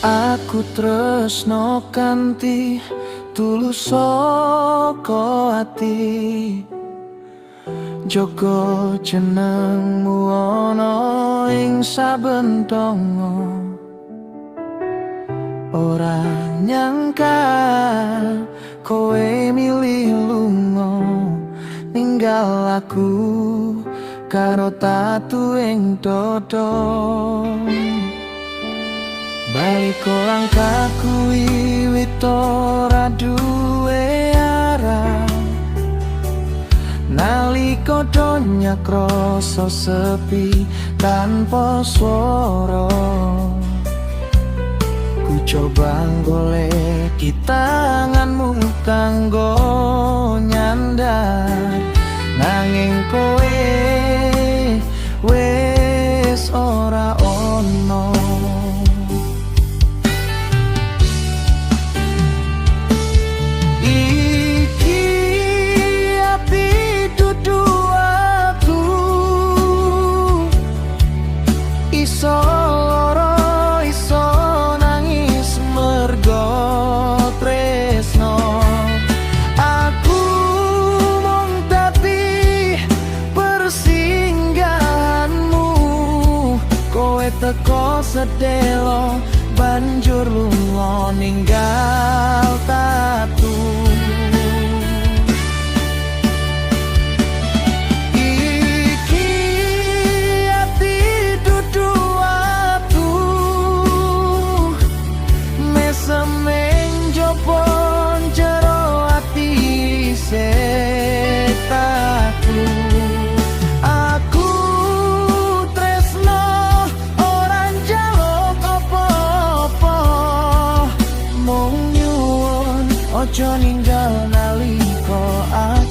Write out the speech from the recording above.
Aku tresno kanthi tulus saka ati. Jogo jenengmu ana ing saben donga. Ora nyangka kowe milih lunga, ninggal aku karo tatu ing dodo. Baliko langkahku wiwit ora duwe arah. Nalika donya krasa sepi tanpa swara, ku coba goleki tanganmu kanggo nyandar, nanging kowe wis ora ono. Iki ati dudu aku, iso lara, iso nangis mergo tresno. Aku mung dadi persinggahanmu. Kowe teko sedelo, banjur lunga ninggal tatu. Iki ati dudu aku, mesem ing jaba jero ati setaku. Aku tresno ora njaluk apa-apa, mung nyuwun aja ninggal nalika aku.